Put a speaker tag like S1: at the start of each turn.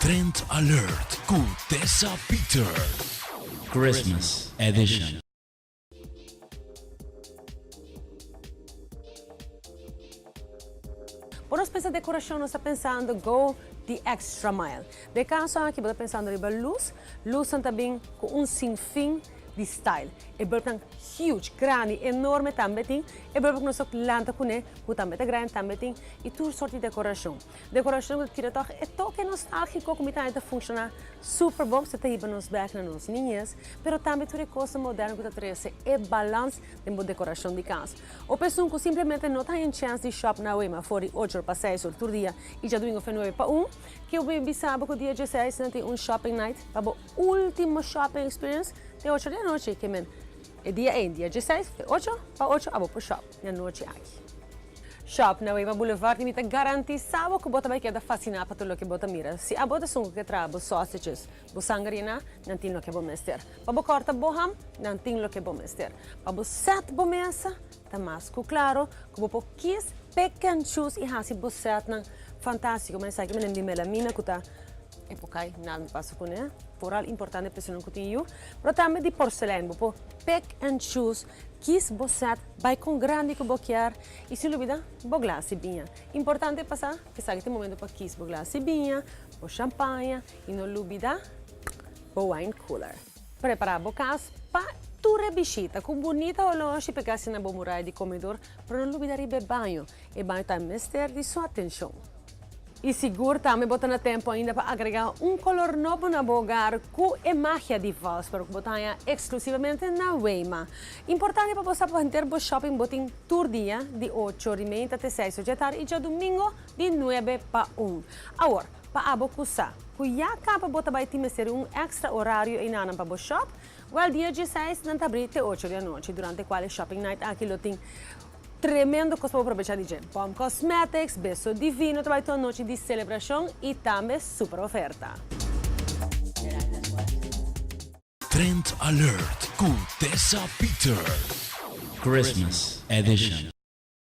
S1: Trend Alert ku Tessa Peters.
S2: Christmas Edition.
S3: Bo nos pensa decoracion nos ta pensando go the extra mile. Den caso aki bo ta pensando riba luz, luznan ta bin cu un sinfin di style. E bulbnan huge, grandi, enorme tambe tin, e bulb cu nos ta lanta cune cu tambe ta grandi tambe tin y tur soort di decoracion. Decoracion cu ta tira toch e toke nostalgico cu mi ta ta funciona super bon, pasobra ta hiba nos bek na nos niñez, pero tambe tur e cosnan moderno cu ta trece e balans den bo decoracion di cas. O pa esun cu simplemente no ta haña un chance di shop na Wema for di ocho or pa seis or tur dia y djadumingo fe nuebe pa un, ke bo bisa bo cu dia dieseis nan tin un shopping night pa bo ultimo shopping experience te ocho di anochi, ke men e dia ey, dia dieseis fe ocho pa ocho abo por shop na nochi aki. Shop na Wema Boulevard y mi ta garantisa bo cu bo ta bay keda fascina pa tur loke bo ta mira. Si abo ta esun cu ke traha bo sausages, bo sangrina, nan tin loke bo mester. Pa bo corta bo ham, nan tin loke bo mester. Pa bo set bo mesa, ta mas cu claro cu bo por kies, pick and choose y haci bo setnan fantastico. Ma esaki menen di melamina cu ta e por cay, nada no pasa cune. Vooral importante pa esunnan cu tin yu. Pero tambe di porcelain, bo por pick and choose, kies bo set, bay con grandi cu bo kier y sin lubida bo glas di biña. Importante pa sa, esaki ta e momento pa kies bo glas di biña, bo champaña y no lubida bo wine cooler. Prepara bo cas pa tur e bishita cu bunita oloshi pega asina bo muraya di comedor, pero no lubida riba e baño. E baño ta mester di su atencion. Y sigur tambe bo ta na tempo ainda pa agrega un color nobo na bo hogar cu e magia di vals, pero cu bo ta haña exclusivamente na Wema. Importante pa bo sa pa henter bo shopping bo tin tur dia di ocho ori meinta te seis ori dje tardi y djadomingo di nuebe pa un. Awor, pa abo cu sa cu ya caba bo ta bay tin mester un extra horario einanan pa bo shop, wel dia dieseis nan ta abri te ocho di anochi durante cual e shopping night aki lo tin tremendo cos pa bo probecha di dje. Bomb Cosmetics, Beso Divino ta bay tur anochi di celebracion y tambe super oferta.
S1: Trend Alert cu Tessa Peters.
S2: Christmas Edition.